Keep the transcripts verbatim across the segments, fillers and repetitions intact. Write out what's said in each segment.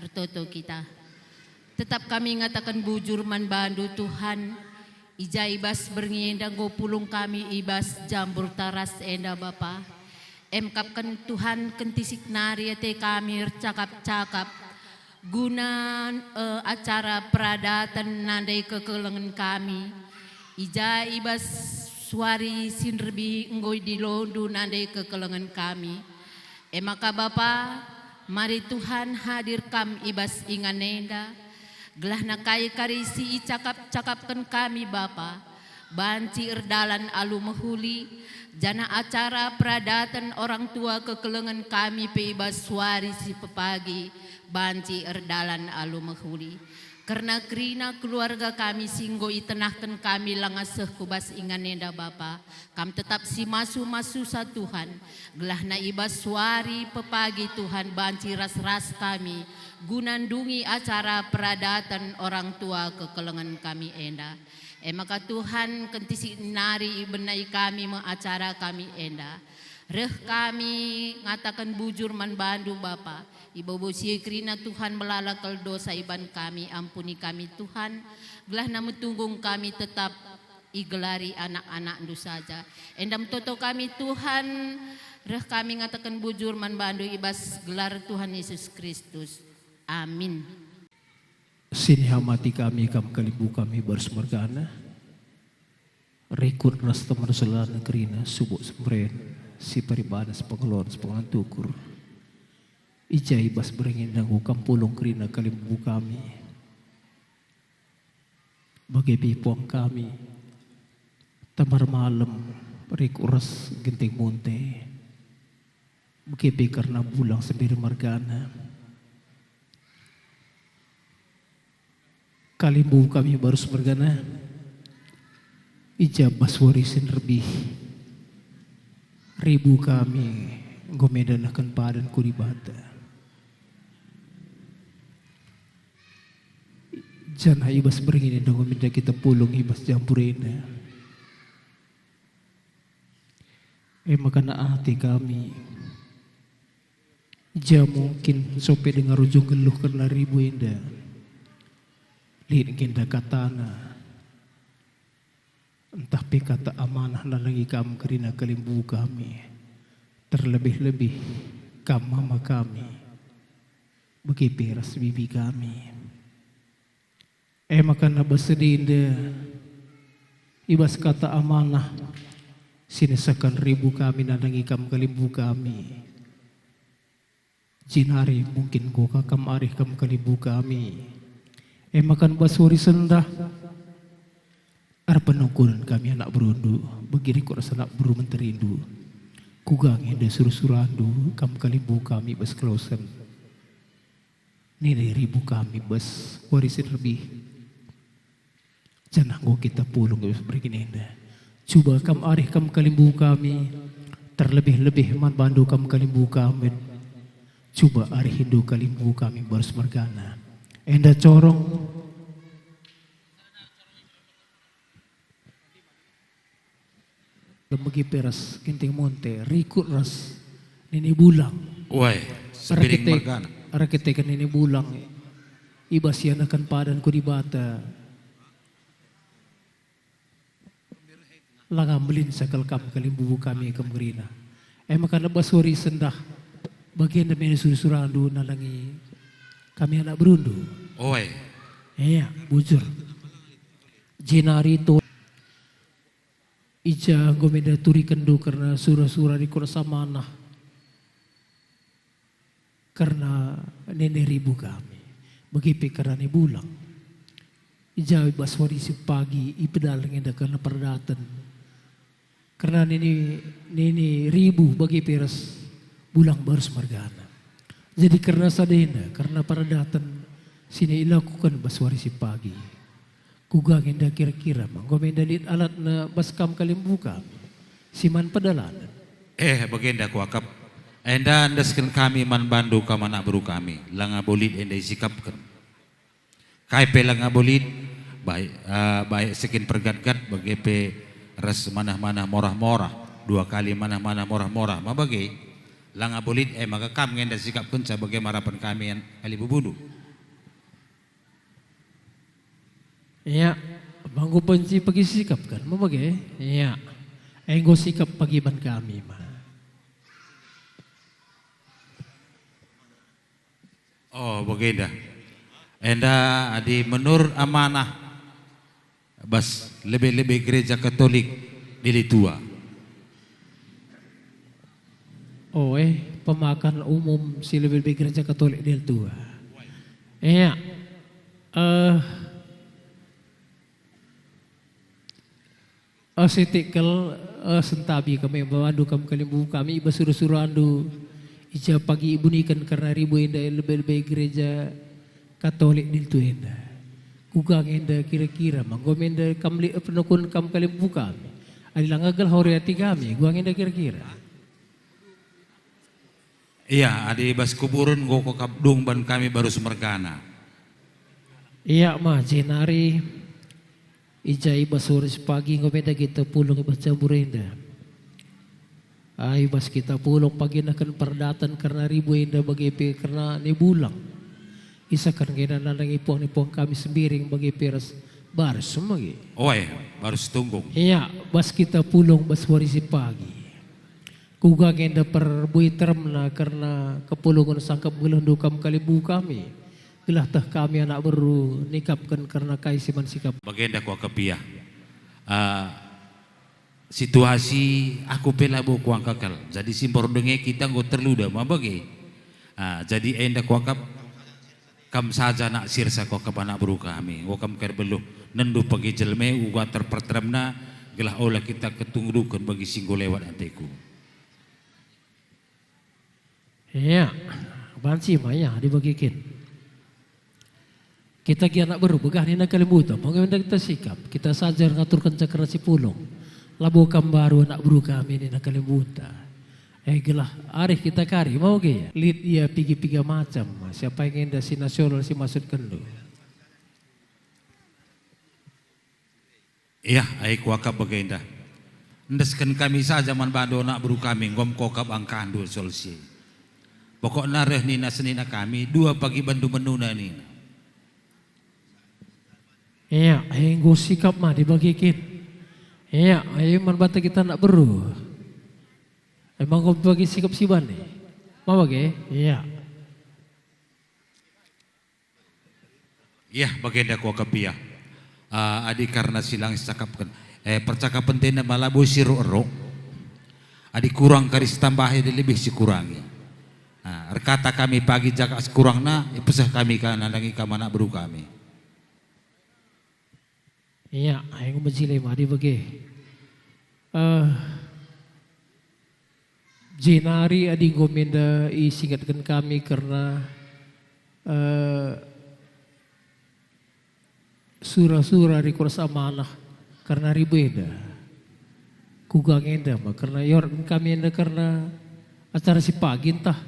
Ertoto kita. Tetap kami ngataken bujur man bandu, Tuhan, i ja i bas berngi enda enggo pulung kami i bas jambur taras enda, Bapa. Emkapken, Tuhan, kentisik nari ate kami ercakap-cakap guna, eh, acara peradaten nandai kekelengen kami. I ja i bas wari si nderbi enggo idilondu nandai kekelengen kami. E maka Bapa, mari Tuhan hadir Kam i bas ingan enda, gelahna kai kari si icakap-cakapken kami Bapa, banci erdalan alu mehuli, janah acara peradaten orang tua kekelengen kami pe i bas wari si pepagi banci erdalan alu mehuli. Kerna kerina keluarga kami si enggo itenahken kami langa seh ku bas ingan enda Bapa, Kam tetap si masu-masusa Tuhan, gelahna i bas wari pepagi Tuhan banci ras-ras kami guna ndungi acara peradaten orang tua kekelengen kami enda. E maka Tuhan, kentisik nari ibenai kami me acara kami enda. Reh kami ngataken bujur man bandu Bapa, i babo si e kerina Tuhan melala kal dosa iban kami, ampuni kami Tuhan, gelahna metunggung kami tetap igelari anak-anakndu saja. Enda me toto kami Tuhan, reh kami ngataken bujur man bandu i bas gelar Tuhan Yesus Kristus. Amin. Sinihamati kami Kam kalimbubu kami barus mergana, rikut ras teman selana kerina subuk semberen, si paribahan, sepengeluaran, sepengeluaran tukur. I ja i bas berngi enda enggo Kam pulung kerina kalimbubu kami. Bage pe puang kami, tambar malem, rikut ras genting munte. Bage pe kerna bulang semberen mergana. Kalimbubu kami barus mergana, i ja bas wari si nderbih, ribu kami enggo me ndanehken padan ku Dibata. Janah i bas berngi enda enggo me nda kita pulung i bas jambur enda. E maka ate kami, ja mungkin sope denga rujung nggeluh kerna ribu enda. Lit nge enda katana, ntah pe kata amanah nandangi Kam kerina kalimbubu kami, terlebih-lebih Kam mama kami, bage pe ras bibi kami. E maka bas enda, i bas kata amanah si nisehken ribu kami nandangi Kam kalimbubu kami. Jenari mungkin enggo ka Kam arih Kam kalimbubu kami. E maka bas wari sendah, erpenungkunen kami anak berundu, bagi rikut ras anak beru menterindu. Kuga nge enda sura-surandu Kam kalimbubu kami bas kelawesen. Nina ribu kami bas wari si nderbih. Janah enggo kita pulung i bas berngi enda. Cuba Kam arih Kam kalimbubu kami, terlebih-lebih man bandu Kam kalimbubu kami. Cuba arihndu kalimbubu kami barus mergana. Enda corong. Bage pe ras genting munte, rikut ras nini bulang. Wai, sepiring mergana. Erkiteken nini bulang, i bas ianehken padan ku Dibata. Langa mbelin sekel Kam kalimbubu kami Kam kerina. E maka bas wari sendah, bagenda me sura-surandu nandangi kami anak berundu. Oe. Iya, bujur. Jenari tu I ja enggo me nda turikenndu kerna sura-sura rikut ras amanah kerna nene ribu kami, bage pe kerna nene bulang. I ja i bas wari si pagi ipedaleng enda kerna peradaten, kerna nene, nene ribu bage pe ras bulang barus mergana. Jadi kerna sada enda, kerna peradaten si enda ilakuken bas wari si pagi. Kuga nge enda kira-kira, enggo me enda lit alatna bas kam kalimbubu kami si man pedalanen? Eh, bagenda kuakap. Enda endesken kami man bandu kam anak beru kami, langa bo lit enda isikapken. Kai pe langa bo lit, baik, eh, baik sekin pergatgat, bage pe ras manah-manah morah-morah, dua kali manah-manah morah-morah, ma bage. Langa bo lit, eh, maka kam nge enda sikapkenca bage marapen kami an-, kalimbubundu. Ya, manggo banci pagi sikap kan, ma bage? Ya, enggo sikap pagi ban kami ma. Oh, bagenda. Enda adi menurut amanah bas lebe-lebe Gereja Katolik Dili Tua. Oh, eh, pemakan umum si lebe-lebe Gereja Katolik Dili Tua. Iya. Eh, Eh, sitik kal, eh, sentabi kami bandu kam kalimbubu kami i bas sura-surandu. I ja pagi ibuniken kerna ribu enda lebe-lebe Gereja Katolik Dili Tua enda. Kuga nge enda kira-kira, manggo me enda kam li-, penukun kam kalimbubu kami. Adi langa gelah ore ati kami, kuga nge enda kira-kira. Iya, adi bas kuburen enggo kuakap dung ban kami barus mergana. Iya ma, jenari i ja i bas sore si pagi enggo me enda kita pulung i bas jambur enda. Ai bas kita pulung pagi nehken perdaten kerna ribu enda bage pe kerna ni bulang. Isehken nge enda nandangi puang ni puang kami sembiring bage pe ras barus me bage. Oe, barus tunggung. Iya, bas kita pulung bas wari si pagi. Kuga nge enda perbui teremna kerna kepulungen sangkep nggeluhndu kam kalimbubu kami, gelah teh kami anak beru nikapken kerna kai si man sikap. Bagenda kuakap ia. Ah, situasi aku pe labo kuangka kal. Jadi si mbordo nge kita enggo terluda ma bage. Ah, jadi enda kuakap Kam saja naksir sako kap anak beru kami, enggo kam kari beluh, nendu pagi jelme uga terperteremna, gelah ola kita ketunduken bagi si enggo lewat ateku. Ya, banci ma ya dibagiken. Kita gia anak beru begah nina kalimbuta, maka enda kita sikap, kita saja ngaturken cakar si pulung. Labo kam mbaru anak beru kami nina kalimbuta. Eh, gelah arih kita kari, mau ge? Lit ia piga-piga macam, siapa yang enda si nasional si maksudkenndu? Iya, ai kuakap bagenda. Endesken kami saja man bandu anak beru kami, nggom kuakap angkahndu solsi. Pokokna reh nina senina kami, dua pagi bandu menuna nina. Iya, ai enggo sikap ma dibagiken. Iya, ai man banta kita anak beru. Emang enggo bagi sikap si bani? Ma bage? Iya. Iya, bagenda kuakap ia. Ah, adi karna si lang sicakapken. Eh, percakapen tenda ma labo si eruk-eruk. Adi kurang kari sitambahi, adi lebih sikurangi. Ah, erkata kami pagi jaka sikurangna, ipeseh kami ka nandangi kam anak beru kami. Iya, enggo mejile mari bage. Eh, jenari adi enggo me enda isingetken kami kerna, eh, sura-sura rikut ras amanah kerna ribu enda. Kuga nge enda ma kerna iorken kami enda kerna acara si pagi ntah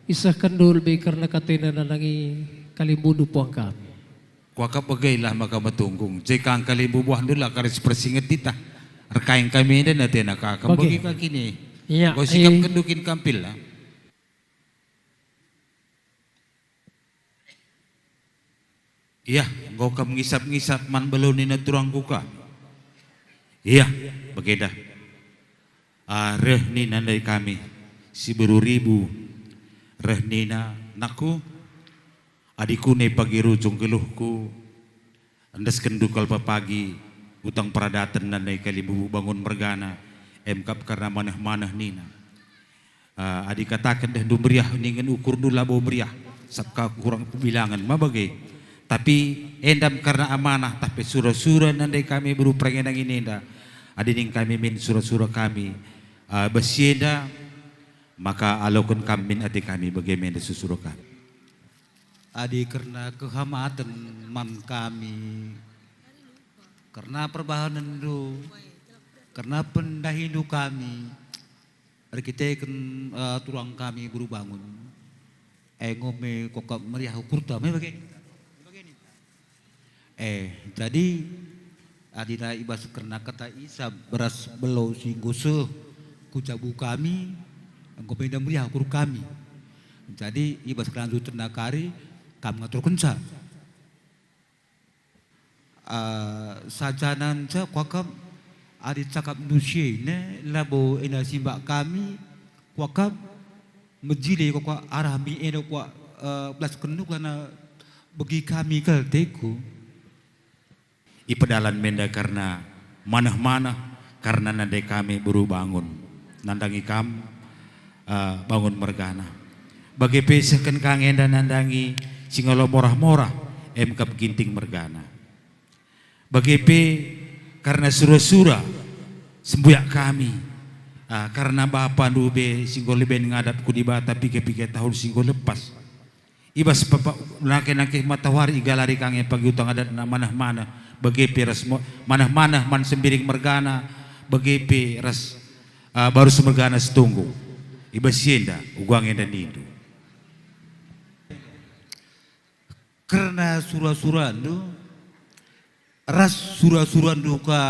isehkenndu lebe kerna katena nandangi kalimbundu puang kami. Kuakap bagailah maka metunggung, jekang kalimbubu buahndu la kari sipersingeti tah. Erkaing kami enda natena ka kam bagi. Bagi kaki ni. Iya, enggo sikap eh. Kendukin kampil lah. Iya, enggo kam ngisap-ngisap man belo nina turangku ka. Iya, bagenda. Ah, reh nina ndai kami, si beru ribu, reh nina, nakku, Adi kune pagi rujung geluhku, endeskenndu kal pagi utang peradaten nandai kalimbubu bangun mergana, emkap kerna maneh-maneh nina. Ah, adi kataken dehndu meriah ningen ukurndu labo meriah, sap ka kurang pebilangen ma bage. Tapi endam kerna amanah tah pe sura-sura nandai kami beru perengenangi nenda, adi ning kami min sura-sura kami, ah, bas si enda, maka aloken kam min ate kami bage menda sura-sura kami. Adi kerna kehamaten man kami, kerna perbahanenndu, kerna pendahindu kami, erkiteken, eh, turang kami beru bangun, enggo me kuakap meriah ukurta, me bage. Eh, jadi, adina i bas kerna kata isap ras belo si enggo seh ku jabu kami, enggo me enda meriah ukur kami. Jadi, i bas kelanjutenna kari, kam ngaturkenca. Ah, sajanan ca kuakap adi cakap nusiene labo enda simbak kami, kuakap mejile kuakap arah mi enda kuak, eh, belas kendu karena begi kami kal teku. Ipedalan menda karena maneh-maneh, karena nande kami beru bangun nandangi kam, eh, bangun mergana. Bage pe sehken ka ngenda nandangi singalo morah-morah, emkap Ginting mergana. Bage pe karena sura-sura sembuyak kami, ah, karena bapa ndube si enggo leben ngadap ku Dibata piga-piga tahun si enggo lepas. I bas pepa-, nangkih-nangkih matawari igalari ka nge pagi utang adatna maneh-maneh, bage pe ras mo-, maneh-maneh man Sembiring mergana, bage pe ras, ah, Barus mergana setunggung. I bas si enda, uga nge enda nindu. Kerna sura-surandu, ras sura-surandu ka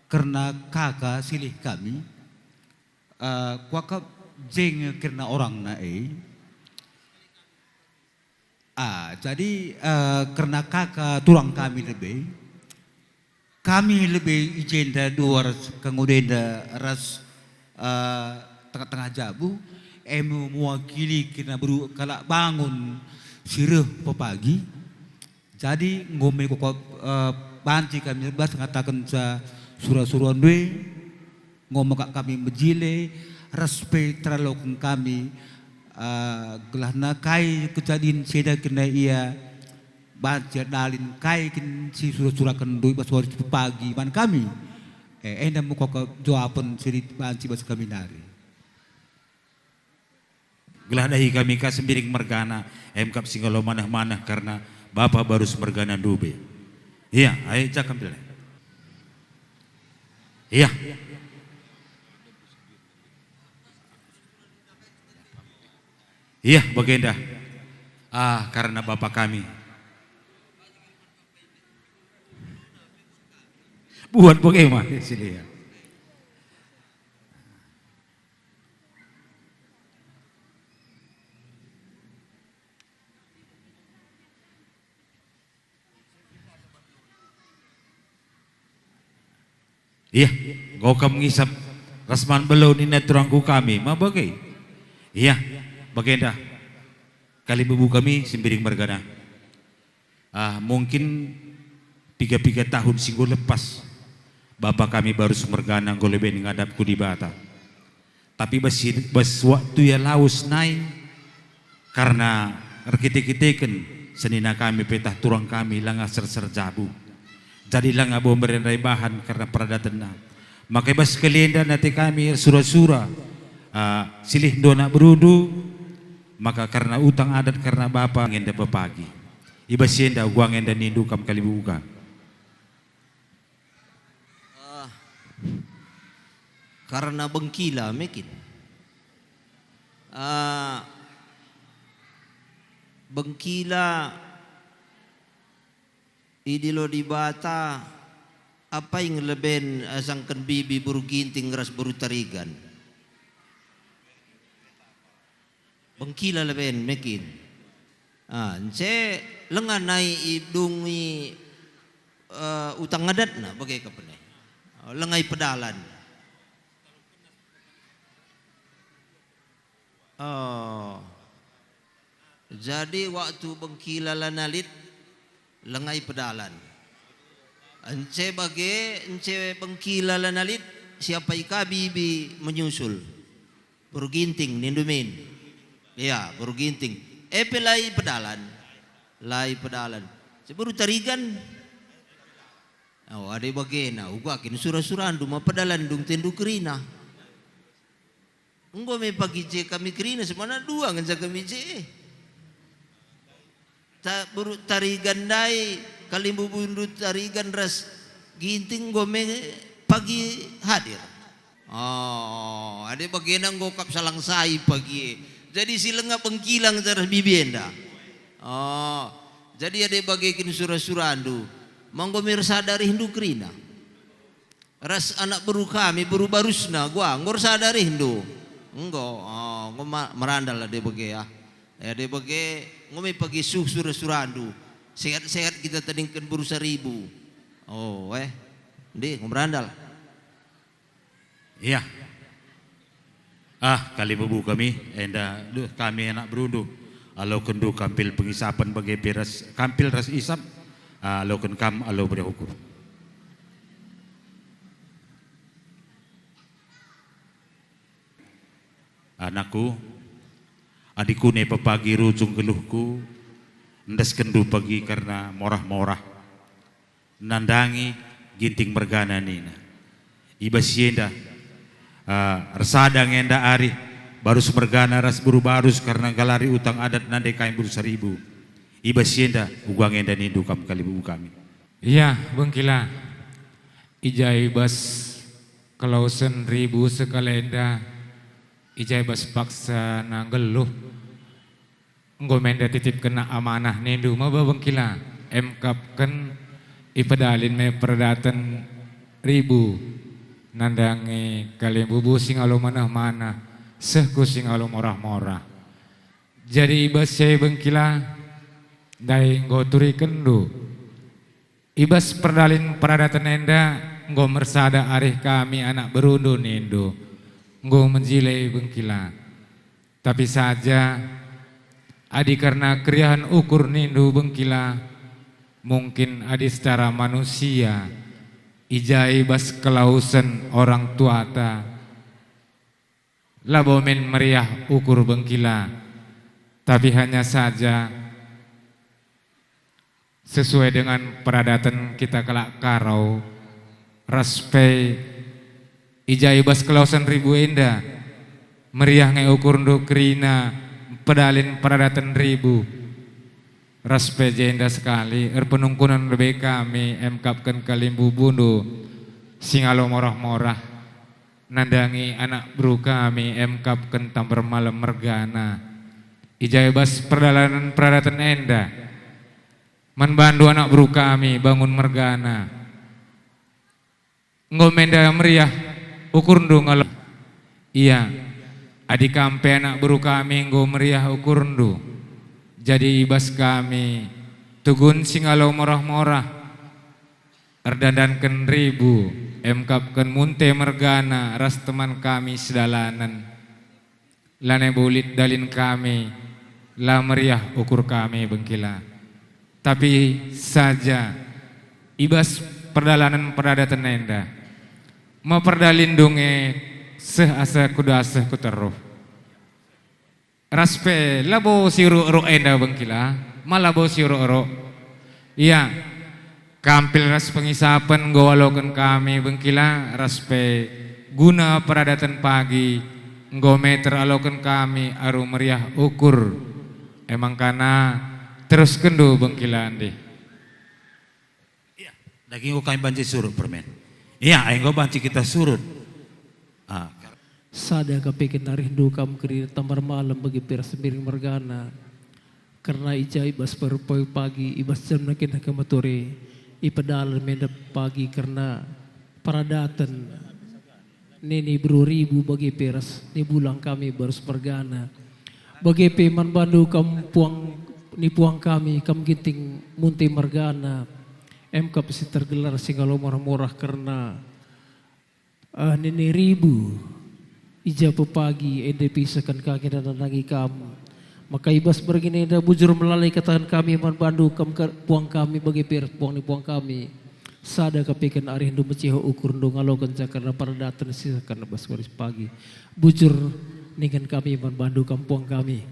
kerna kaka silih kami, eh, kuakap je nge kerna orangna e. Ah, jadi, eh, kerna kaka turang kami lebe, kami lebe i jenda dua ras kangudenda ras, eh, tengah-tengah jabu, e me mewakili kerna beru kalak bangun si reh pepagi. Jadi, enggo me kuakap, eh, banci kami ras ngatakenca sura-sura ndube, enggo me kap kami mejile, ras pe teraloken kami, eh, gelahna kai kejadin si enda kerna ia banci dalin kai kin si sura-suraken ndube bas wari si pepagi man kami. Eh, enda me kuakap jawapen si lit banci bas kami nari. Gelah dahi kami ka Sembiring mergana, emkap singalo maneh-maneh kerna bapa Barus mergana ndube. Iya, ai cakap dulu. Iya. Iya, bagenda. Ah, karena bapa kami. Buat bage mah, sini ya. Iya, enggo kam ngisap ras man belo nina turangku kami, ma bage. Iya, bagenda. Kalimbubu kami Sembiring mergana. Ah, mungkin piga-piga tahun si enggo lepas, bapa kami Barus mergana enggo leben ngadap ku Dibata. Tapi bas si, bas waktu ia lawes nai, karna erkite-kiteken senina kami pe tah turang kami langa serser jabu. Jadi langa bo mberen rai bahan karna peradatenna. Maka i bas kali enda nate kami ersura-sura, ah, silih ndu anak berundu, maka karna utang adat karna bapa ngenda pepagi. I bas si enda uga ngenda nindu kam kalimbubu ka. Ah, karna bengkila me kin. Ah, bengkila idilo Dibata apai nge leben asangken bibi beru Ginting ras beru Tarigan. Bengkila leben me kin. Ah, nce lenga nai idungi, eh, utang adatna bage ka pene. Oh, lenga ipedalan. Oh. Jadi waktu bengkila lana lit, lenga ipedalan. Ence bage, ence bengkila lana lit, siapa ika bibi menyusul. Beru Ginting nindu min. Iya, beru Ginting. E pe la ipedalan. La ipedalan. Si beru Tarigan. Oh, adi bagena, uga kin sura-surandu ma pedalan dung tendu kerina. Enggo me pagi je kami kerina, semana dua ngenca kami je. Ta-, beru Tarigan ndai, kalimbubundu Tarigan ras Ginting enggo me pagi hadir. Oh, adi bagena enggo kap salang sai pagi e. Jadi si lenga bengkila ngenca ras bibi enda. Oh, jadi adi bage kin sura-surandu, ma enggo me ersada arihndu kerina. Ras anak beru kami, beru Barusna, gua, enggo ersada arihndu. Enggo, oh, enggo ma-, merandal adi bage, ah. Eh, adi bage, enggo me pagi suh sura-surandu. Sehat-sehat kita tadingken beru saribu. Oh, eh. Ndi, enggo merandal. Iya. Ah, kalimbubu kami, enda, duh, kami anak berundu. Alokenndu kampil pengisapen bage pe ras, kampil ras isap, ah, aloken kam alo meriah ukur. Anakku, adi kune pepagi rujung geluhku, endeskenndu pagi kerna morah-morah. Nandangi Ginting mergana nina. I bas si enda, ah, ersada nge enda arih, barus mergana ras beru barus kerna nggalari utang adat nande kai beru saribu. I bas si enda, uga nge enda nindu kam kalimbubu kami. Ia, bengkila. I ja i bas kelawesen ribu sekalenda, i ja i bas paksana nggeluh. Enggo me enda titipkenna amanah nindu maba bengkila, emkapken ipedalin me peradaten ribu, nandangi kalimbubu si ngalo manah-manah, seh ku si ngalo morah-morah. Jadi i bas si e bengkila, ndai enggo turikenndu. I bas perdalin peradaten enda enggo mersada arih kami anak berundu nindu, enggo menjile bengkila. Tapi saja, adi kerna keriahen ukur nindu bengkila, mungkin adi secara manusia, i ja i bas kelawesen orang tuata, labo min meriah ukur bengkila, tapi hanya saja sesuai dengan peradaten kita kalak Karo, ras pe i ja i bas kelawesen ribu enda, meriah nge ukurndu kerina pedalin peradaten ribu. Ras pe jenda sekali, erpenungkunen lebe kami emkapken kalimbubundu si ngalo morah-morah, nandangi anak beru kami emkapken tambar malem mergana. I ja i bas perdalanen peradaten enda, man bandu anak beru kami bangun mergana. Enggo me enda meriah ukurndu ngalo. Ia, adi kam pe anak beru kami enggo meriah ukurndu, jadi i bas kami tugun si ngalo morah-morah, erdandanken ribu, emkapken munte mergana ras teman kami sedalanen. Lanai bo lit dalin kami, la meriah ukur kami bengkila. Tapi saja, i bas perdalanen peradaten enda, maperdalinndu nge seh asa kuda seh kuteruh. Ras pe labo si eruk-eruk enda bengkila, ma labo si eruk-eruk. Ia, kampil ras pengisapen enggo aloken kami bengkila, ras pe guna peradaten pagi enggo meter aloken kami aru meriah ukur. Emangkana teruskenndu bengkila ndih. Ia, dage enggo kami banci surut permen. Ia, enggo banci kita surut. Ah. Sada ka pe kin arihndu kam kerina tambar malem bage pe ras sembiring mergana. Kerna i ja i bas perpoi pagi, i bas jamna kena kemature, ipedalen me enda pagi kerna peradaten nini beru ribu bage pe ras ni bulang kami barus mergana. Bage pe man bandu kam puang ni puang kami, kam Ginting munte mergana, emkap si tergelar si ngalo morah-morah kerna Ah, nini ribu, i ja pe pagi enda pe isehken ka nge nandangi kam. Maka i bas berngi enda bujur melala ikataken kami man bandu kam ka-, puang kami bage pe ras puang ni puang kami. Sada ka pe kin arihndu meciho ukurndu ngaloken ja kerna peradaten si isehken bas wari pagi. Bujur ningen kami man bandu kam puang kami.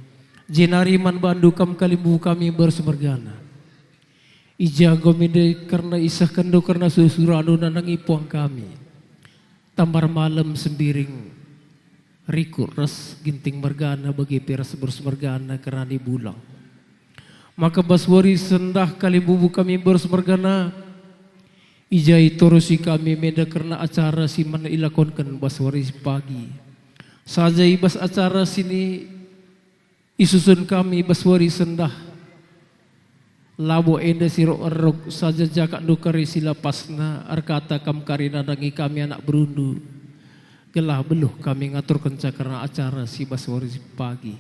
Jenari man bandu kam kalimbubu kami barus mergana. I ja enggo me enda kerna isehkenndu kerna sura-surandu nandangi puang kami. Tambar malem sembiring rikut ras Ginting mergana bage pe ras barus mergana kerna ni bulang. Maka bas wari sendah kalimbubu kami barus mergana, i ja itorusi kami me enda kerna acara si man ilakonken bas wari pagi. Saja i bas acara si ni Isusun kami bas wari sendah. Labo enda si eruk-eruk, saja jakatndu kari si lapasna, erkata kam kari nandangi kami anak berundu. Gelah beluh kami ngaturkenca kerna acara si bas wari pagi.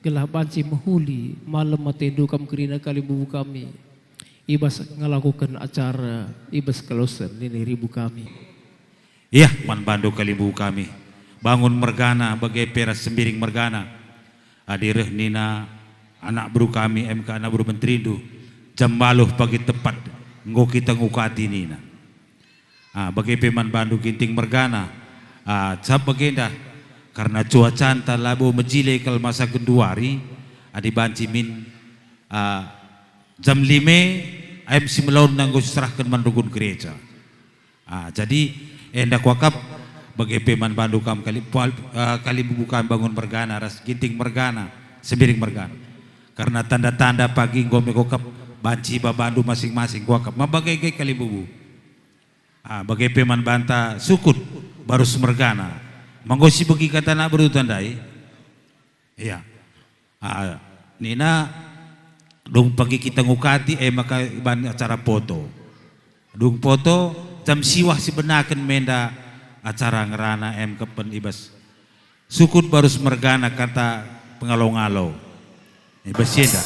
Gelah banci mehuli, malem atendu kam kerina kalimbubu kami. I bas ngelakoken acara, i bas kalosen nini ribu kami. Iah, man bandu kalimbubu kami, bangun mergana bage pe ras sembiring mergana. Adi reh nina anak beru kami, em ka anak beru menterindu, jam waluh pagi tepat enggo kita ngukati nina. Ah, bage pe man bandu Ginting mergana. Ah, sab bagenda, karna cuacanta labo mejile kal masa genduari, adi banci min, ah, jam lime, em si melaunna enggo siserahken man runggun gereja. Ah, jadi enda kuakap bage pe man bandu kam kali, pual-, ah, kalimbubu kam bangun mergana ras Ginting mergana, sembiring mergana. Karna tanda-tanda pagi enggo me kuakap banci ibabandu masing-masing kuakap. Ma bage-ge kalimbubu. Ah, bage pe man banta sukut barus mergana. Ma enggo sibegi kata anak beru tandai? Iya. Ah, nina, dung pagi kita ngukati, e maka iban acara poto. Dung poto, jam siwah sibenaken menda acara ngerana em kepen i bas sukut barus mergana kata pengalo-ngalo. I bas si enda.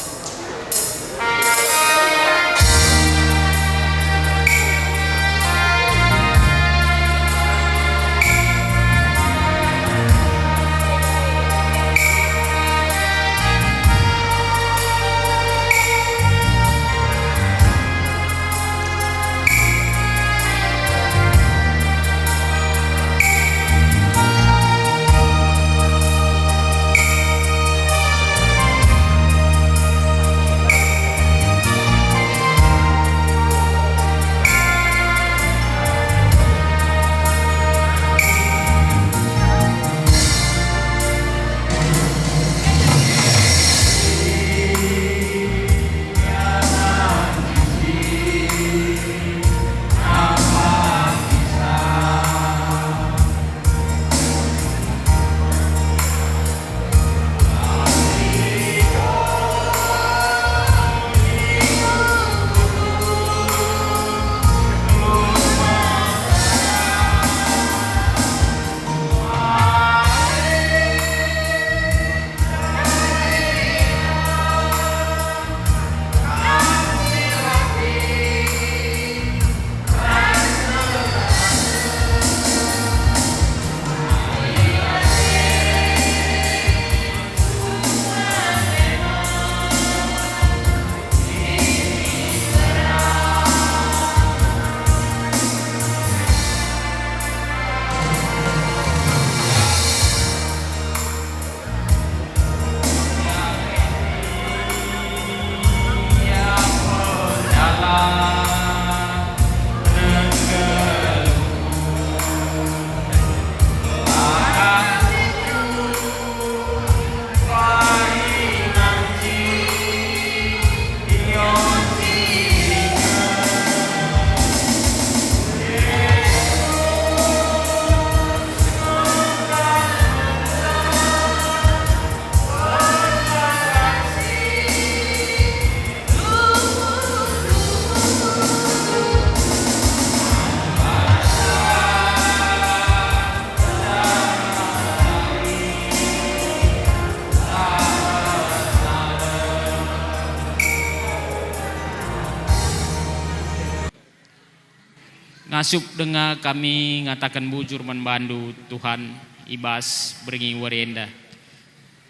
Ngasup denga kami ngataken bujur man bandu, Tuhan, i bas berngi wari enda.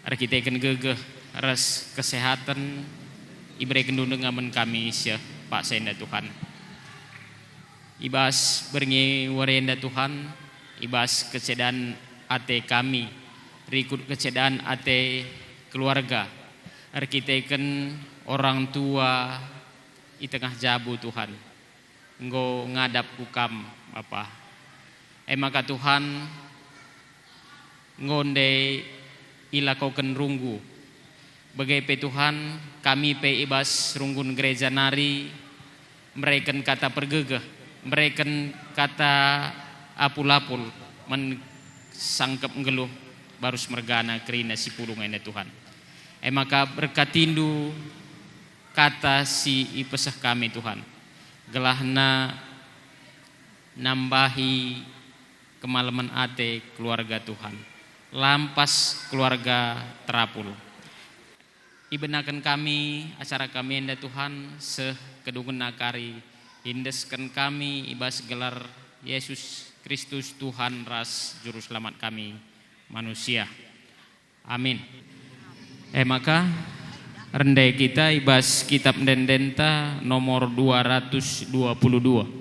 Erkiteken gegeh ras kesehaten iberekenNdu denga man kami seh paksa enda, Tuhan. I bas berngi wari enda, Tuhan, i bas kecedan ate kami, rikut kecedan ate keluarga, erkiteken orang tua i tengah jabu, Tuhan. Enggo ngadap ku Kam, Bapa. E maka Tuhan, enggo ndai ilakoken runggu. Bage pe Tuhan, kami pe i bas runggun gereja nari mereken kata pergegeh, mereken kata apul-apul, man sangkep nggeluh barus mergana kerina si pulung enda, Tuhan. E maka berkatiNdu kata si ipeseh kami, Tuhan, gelahna nambahi kemalemen ate keluarga Tuhan, lampas keluarga terapul. Ibenaken kami acara kami enda, Tuhan, seh kedungenna kari, iendesken kami i bas gelar Yesus Kristus, Tuhan ras Juru Selamat kami, manusia. Amin. E maka, rende kita i bas Kitab Ende-endenta nomor dua ratus dua puluh dua.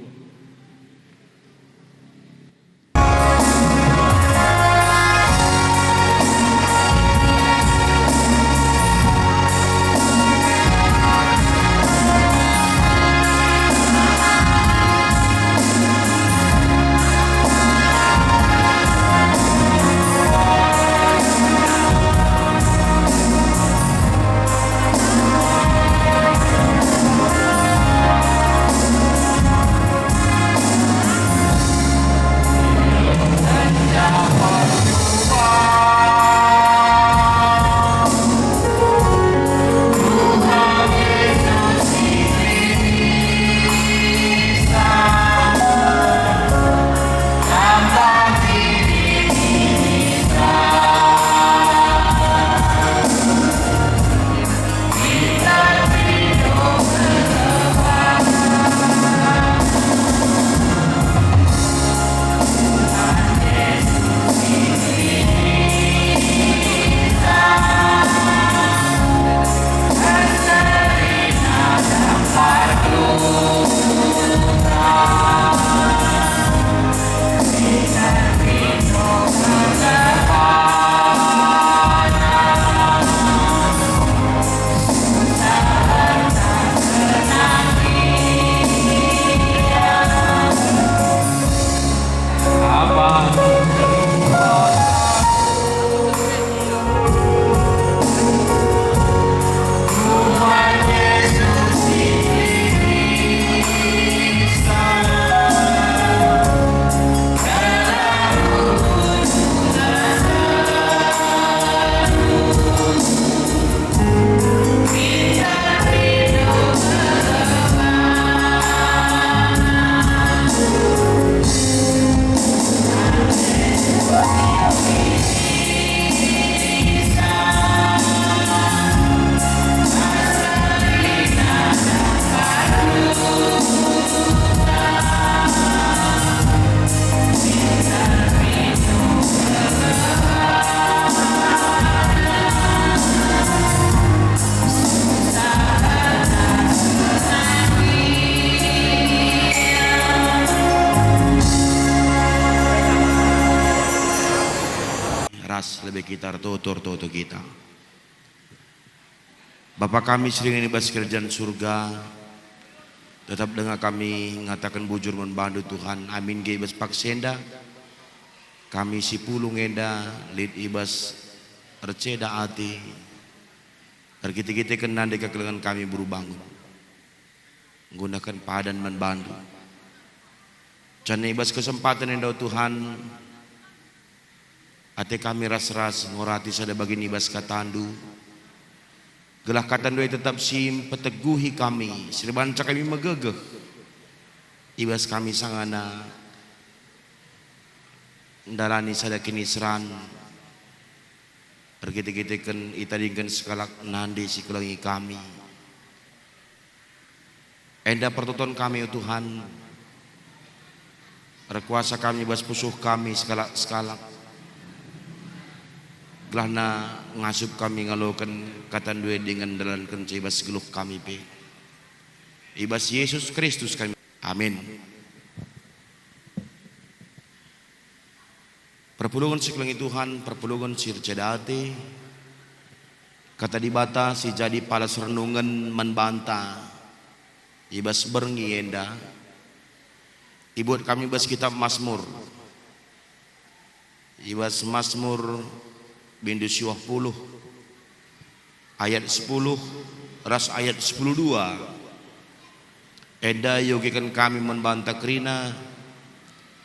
Ras lebe kita ertoto, ertoto kita. Bapa kami si ringan i bas Kerajaan Surga, tetap denga kami ngataken bujur man bandu, Tuhan. Amin nge i bas paksa enda, kami si pulung enda lit i bas erceda ate, erkite-kiteken nande kekelengen kami beru bangun, nggunahken padan man bandu. Janah i bas kesempaten enda, o Tuhan, ate kami ras-ras ngorati sada bagin i bas katandu, gelah katandu e tetap si mpeteguhi kami, si erbanca kami megegeh i bas kami sangana ndalani sada kiniseran, erkite-kiteken itadingken sekalak nande si kelengi kami. Enda pertoton kami, o Tuhan, erkuasa kami bas pusuh kami sekalak-sekalak, gelahna ngasup kami ngaloken katandu e dingen ndalankenca i bas geluh kami pe. I bas Yesus Kristus kami. Amin. Perpulungen si kelengi Tuhan, perpulungen si erceda ate, Kata Dibata si jadi palas renungen man banta i bas berngi enda, ibuat kami bas Kitap Masmur, i bas Masmur bindu siwah puluh, ayat sepuluh ras ayat sepuluh dua. Enda iogiken kami man banta kerina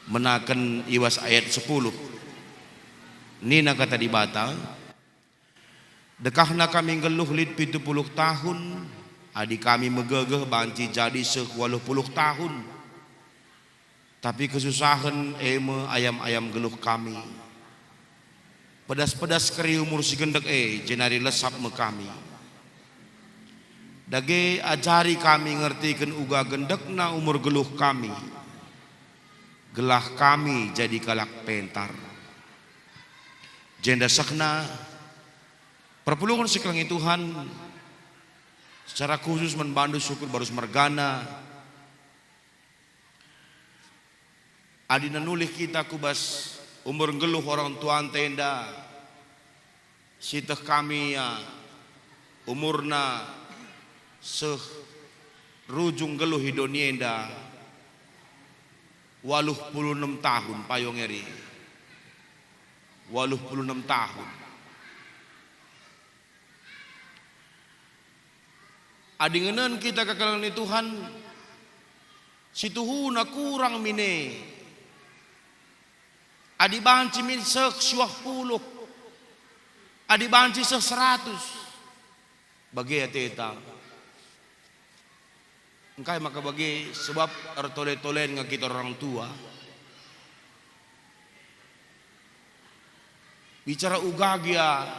menaken i bas ayat sepuluh. Nina Kata Dibata, "Dekahna kami nggeluh lit pitu puluh tahun, adi kami megegeh banci jadi seh waluh puluh tahun." Tapi kesusahen e me ayam-ayam geluh kami. Pedas-pedas keri umur si gendek e, jenari lesap me kami. Dage ajari kami ngertiken uga gendekna umur geluh kami, gelah kami jadi kalak pentar. Jenda sehna, perpulungen si kelengi Tuhan, secara khusus man bandu syukur barus mergana, adi nanulih kita ku bas umur nggeluh orang tuanta enda, sieteh kami ia umurna seh rujung nggeluh i doni enda waluh puluh enem tahun payung eri. Waluh puluh enem tahun. Adi ngenen kita kekelengen ni Tuhan, situhuna kurang min e. Adi banci min seh siwah puluh, adi banci seh seratus, bage ateta. Engkai maka bage? Sebab ertole-tolen nge kita orang tua. Bicara uga gia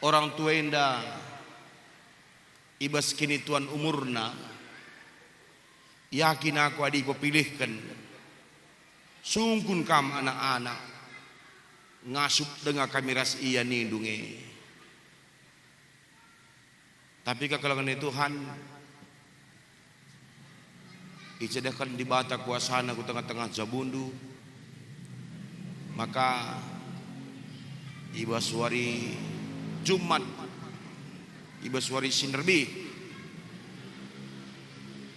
orang tua enda i bas kinituan umurna, yakin aku adi ipepilihken, sungkun kam anak-anak, ngasup denga kami ras ia nindu nge. Tapi kekelengen ni Tuhan, icidahken Dibata kuasaNa ku tengah-tengah jabundu, maka i bas wari Jumat, i bas wari si nderbih,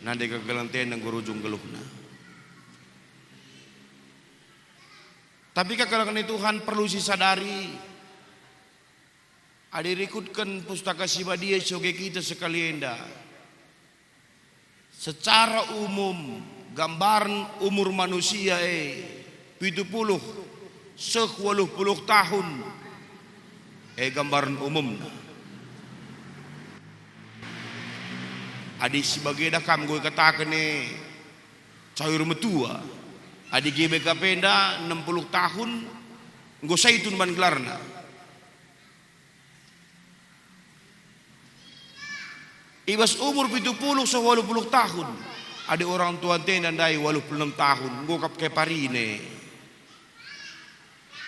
nande kekelengen enda enggo rujung geluhna. Tapi kekelengen ni Tuhan perlu sisadari, adi rikutken Pustaka Si Badia sioge kita sekali enda, secara umum gambaren umur manusia e pitu puluh seh waluh puluh tahun, e gambaren umumna. Adi si bage dah kam enggo ikataken e, cayur metua. Adi G B K P enda enem puluh tahun, enggo saitun man gelarna. I bas umur pitu puluh seh waluh puluh tahun, adi orang tua enda ndai waluh puluh enem tahun, enggo kap keparine.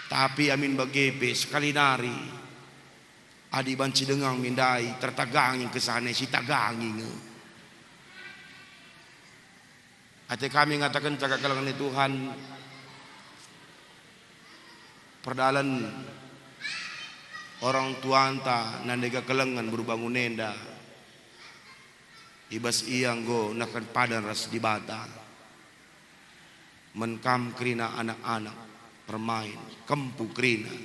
Tapi amin bage pe sekali nari, adi banci denga min ndai tertagangi kesahna, sitagangi nge. Ate kami ngatakenca kekelengen ni Tuhan, perdalen orang tuanta nande kekelengen beru bangun enda, i bas ia enggo nehken padan ras Dibata. Men kam kerina anak-anak, permain, kempu kerina,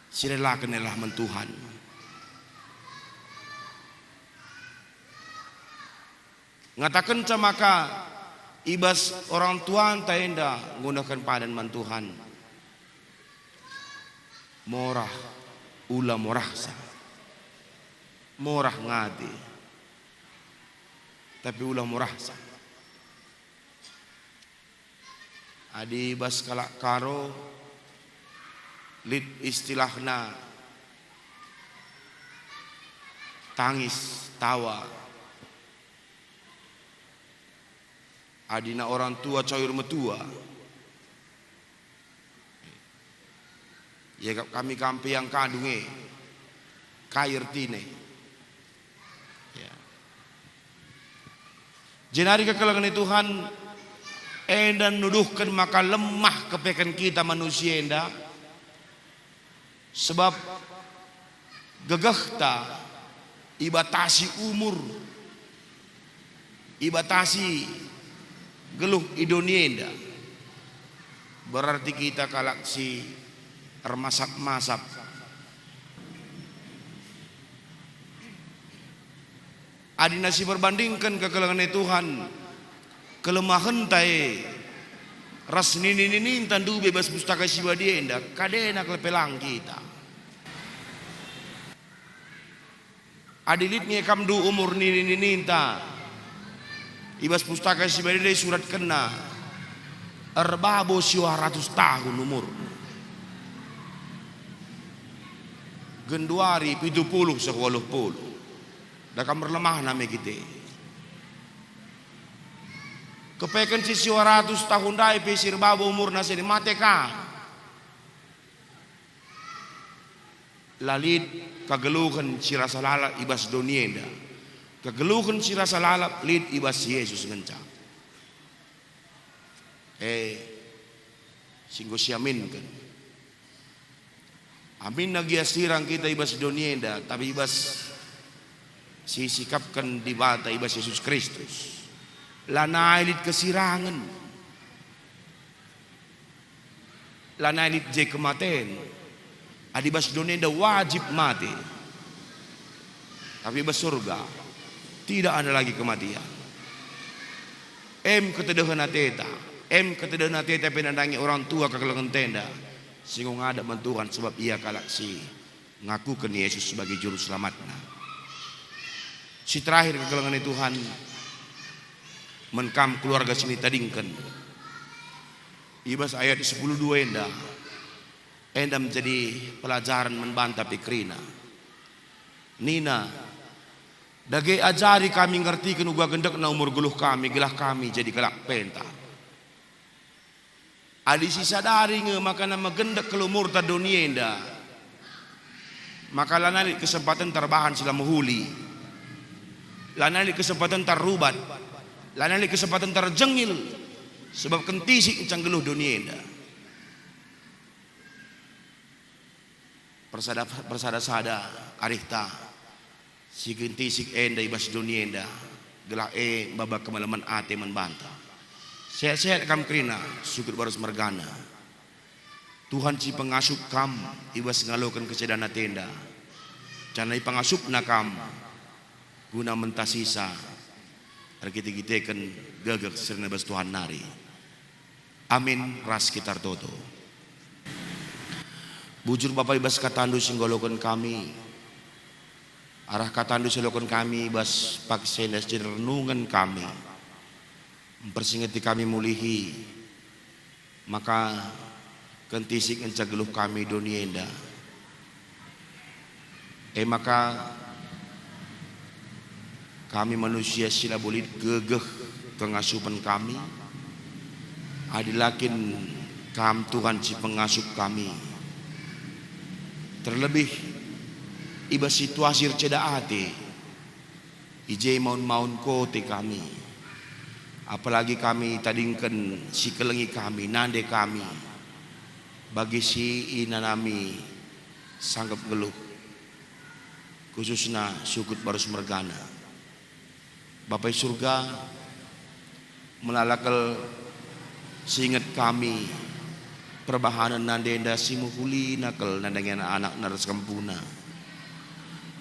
sirelaken elah man Tuhan. Ngatakenca maka i bas orang tuanta enda nggunahken padan man Tuhan. Morah, ula morahsa. Morah ngate, tapi ula morahsa. Adi bas kalak Karo lit istilahna tangis, tawa. Adina orang tua cayur metua. Iakap kami kam pe iangkandu nge. Kai ertina? Ya. Jenari kekelengen ni Tuhan enda nuduhken maka lemah kepeken kita manusia enda, sebab gegehta ibatasi umur, ibatasi geluh i doni enda. Berarti kita kalak si ermasap-masap. Adina siperbandingken kekelengen ni Tuhan, kelemahenta e ras nini-nininta ndube bas Pustaka Si Badia enda, kadena kal pe lang kita. Adi lit nge kamndu umur nini-nininta i bas Pustaka Si Badia isuratkenna, erbabo siwah ratus tahun umur. Genduari pitu puluh seh waluh puluh. Da kam erlemahna me kita. Kepeken si siwa ratus tahun ndai pe si erbaba umurna seh mate ka. La lit kegeluhen si rasa lalap i bas doni enda. Kegeluhen si rasa lalap lit i bas Yesus ngenca. E, si enggo siaminken. Aminna gia sirang kita i bas doni enda, tapi i bas si isikapken Dibata i bas Yesus Kristus. Lanai lit kesirangen. Lanai lit je kematen. Adi bas doni enda wajib mate. Tapi bas surga, tidak ada lagi kematian. Em ketedehen ateta, em ketedehen ateta pe nandangi orang tua kekelengen enda, si enggo ngadap man Tuhan, sebab ia kalak si ngakuken Yesus sebagai juru selamatna. Si terakhir kekelengen Tuhan, man kam keluarga si nitadingken. I bas ayat sepuluh dua enda, enda menjadi pelajaran man banta pe kerina. Nina, dage ajari kami ngertiken uga gendekna umur geluh kami, gelah kami jadi kalak pentar. Adi sisadari nge maka megendek kal umurta doni enda, maka lanai lit kesempatenta erbahan si la mehuli, lanai lit kesempatenta errubat, lanai lit kesempatenta erjengil, sebab kentisik ngenca nggeluh doni enda. Persada-, persada-sada arihta si kentisik enda i bas doni enda, gelah e maba kemalemen ate man banta. Sehat-sehat kam kerina, sukut barus mergana. Tuhan si pengasup kam i bas ngaloken kecedan atenda, janah ipangasupna kam guna mentasisa erkite-kiteken gegeh si reh bas Tuhan nari. Amin, ras kita ertoto. Bujur Bapa, i bas katandu si ngaloken kami, arah katandu si ngaloken kami i bas paksa enda si renungen kami, mpersingeti kami mulihi, maka kentisik ngenca geluh kami doni enda. E maka, kami manusia si labo lit gegeh kengasupen kami, adi la kin Kam Tuhan si pengasup kami. Terlebih i bas situasi erceda ate, i je maun-maun kote kami. Apalagi kami tadingken si kelengi kami, nande kami, bagi si inanami sangkep nggeluh, khususna sukut barus mergana. Bapa i Surga, melala kal si inget kami perbahanen nande enda si mehulina kal nandangi anak-anakna ras kempuna.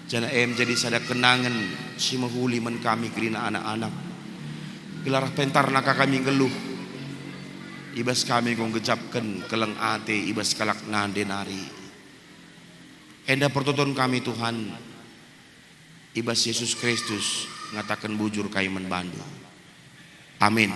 Janah e menjadi sada kenangen si mehuli man kami kerina anak-anak. Gelah pentarna ka kami nggeluh, i bas kami enggo nggejapken keleng ate i bas kalak nande nari. Enda pertoton kami, Tuhan, i bas Yesus Kristus ngataken bujur kami man bandu. Amin.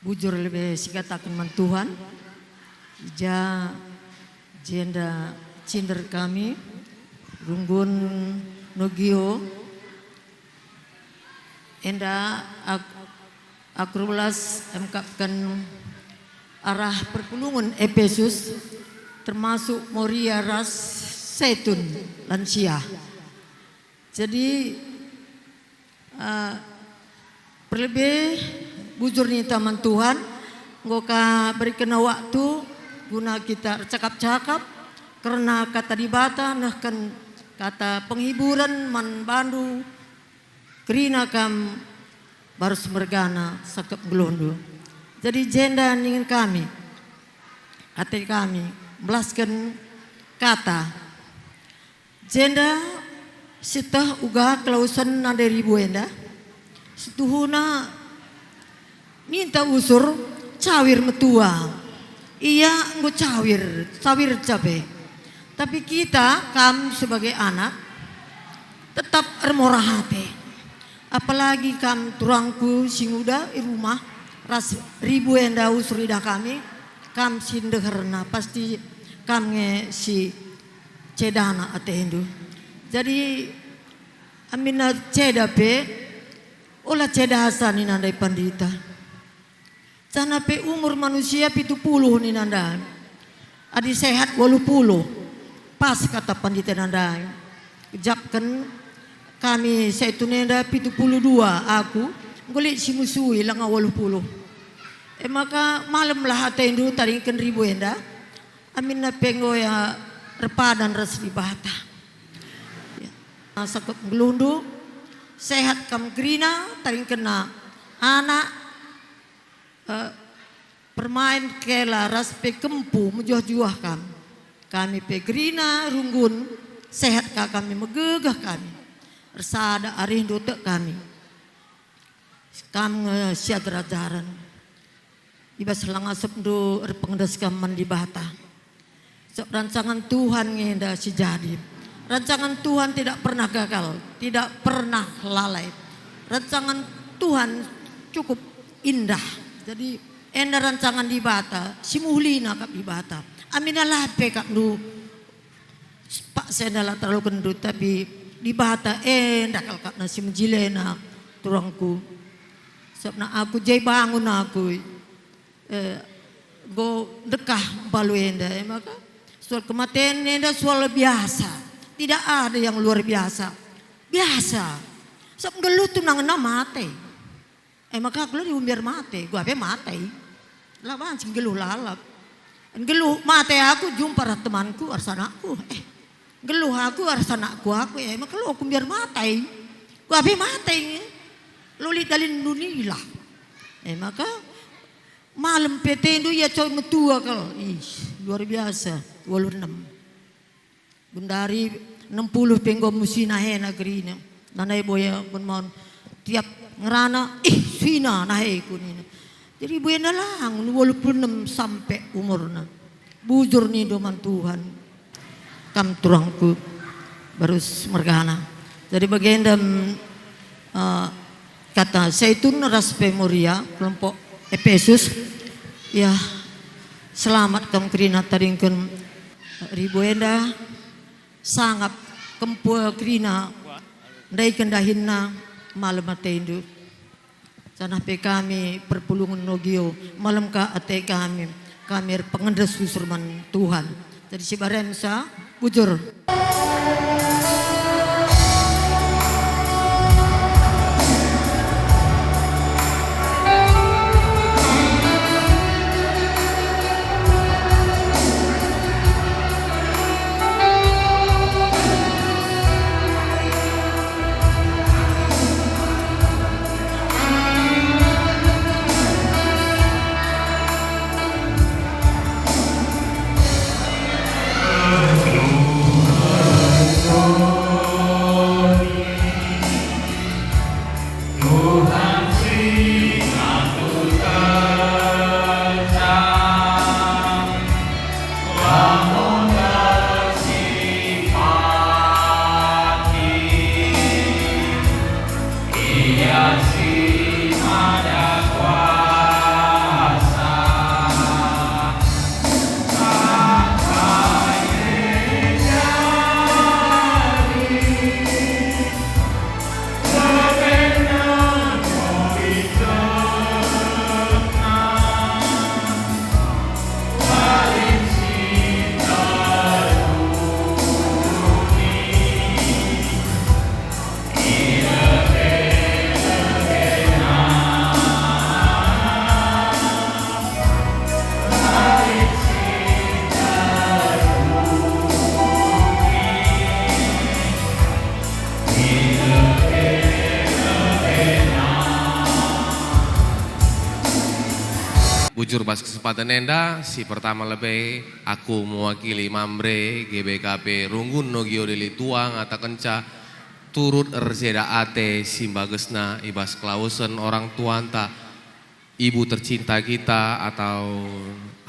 Bujur lebe sikataken man Tuhan, i ja jenda cinder kami, runggun Nogio, Enda ak-, aku rulas emkapken arah perpulungen Epesus, termasuk Moria ras Setun lansia. Jadi, eh, perlebe bujur ninta man Tuhan, enggo ka beriken waktu guna kita ercakap-cakap kerna Kata Dibata, nehken kata penghiburen man bandu, kerina kam barus mergana sakep nggeluhndu. Jadi jenda ningen kami, ate kami, melasken kata. Jenda sieteh uga kelawesen nande ribu enda, situhuna ninta usur cawir metua. Ia enggo cawir, cawir cabe. Tapi kita, kam sebagai anak, tetap ermurah ate. Apalagi kam turangku si nguda i rumah, ras ribu enda usur idah kami, kam si ndeherna, pasti kam nge si cedana atendu. Jadi, aminna ceda pe, ola cedasa nina ndai pandita. Janah pe umur manusia pitu puluh nina ndai. Adi sehat waluh puluh. Pas kata pandita nandai. Kejapken kami Setun enda pitu puluh dua aku, enggo lit si musui langa waluh puluh. E maka malemlah atendu tadingken ribu enda, aminna pe enggo ia erpadan ras Dibata. Ya. Sakep nggeluhndu, sehat kam kerina, tadingkenna anak, eh, permain kela ras pe kempu mejuah-juah kam. Kami pe kerina runggun, sehat ka kami, megegeh kami. Ersada arihndu tek kami. Kam nge si ajar-ajaren. I bas langa asepndu erpengendes kam man Dibata. Sebab rancangan Tuhan nge enda si jadi. Rancangan Tuhan tidak pernah gagal, tidak pernah lalai. Rancangan Tuhan cukup indah. Jadi, enda rancangan Dibata, si muhlina kap Dibata. Aminna la pe kap ndu paksa enda la terlalu gendut, tapi Dibata enda kal kap na si mejilena turangku. Sebab na aku je bangun aku. Eh, enggo ndekah mbalu enda, e maka soal kematen enda soal biasa. Tidak ada yang luar biasa. Biasa. Sebab nggeluh tu nangenna mate. E maka aku la diumbiar mate, gua pe mate. La banci nggeluh lalap. Nggeluh mate aku jumpa ras temanku, ras anakku. Eh, nggeluh aku ras anakku aku, e maka la kuumbiar mate. Gua pe mate. La lit dalin dunilah. E maka Malem pe atendu ia cawir metua kal. Ih, luar biasa. Waluh enem. Gundari enem puluh pe enggo musi nahena kerina. Nanai boya pun maun tiap ngerana, "Ih, sina naheku," nina. Jadi boya ndalangun waluh puluh enem sampe umurna. Bujur nindo man Tuhan. Kam turangku, barus mergana. Jadi bagenda, mm, eh, kata Zaitun ras pe Moria, kelompok Epesus, ya, selamat kam kerina tadingken ribu enda, sangap kempu kerina, ndai kendahinna, malem atendu. Janah pe kami perpulungen Nogio, malem ka ate kami, kami erpengendes susur man Tuhan. Jadi si barensa, bujur. Bujur bas kesempaten enda, si pertama lebe aku mewakili Mamre, G B K P Runggun Nogio Dili Tua ngatakenca turut erceda ate si mbagesna i bas kelawesen orang tuanta, ibu tercinta kita, atau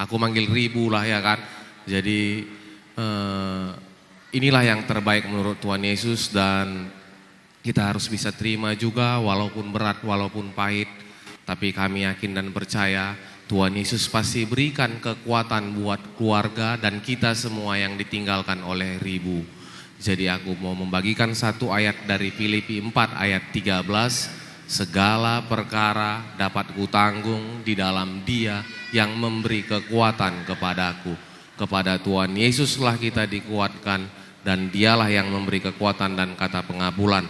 aku manggil Ribu lah ya kan. Jadi, eh, inilah yang terbaik menurut Tuhan Yesus dan kita harus bisa terima juga walaupun berat, walaupun pahit. Tapi kami yakin dan percaya Tuhan Yesus pasti berikan kekuatan buat keluarga dan kita semua yang ditinggalkan oleh Ribu. Jadi aku mau membagikan satu ayat dari Filipi empat ayat tiga belas, "Segala perkara dapat kutanggung di dalam Dia yang memberi kekuatan kepadaku." Kepada Tuhan Yesuslah kita dikuatkan, dan Dialah yang memberi kekuatan dan kata pengabulan.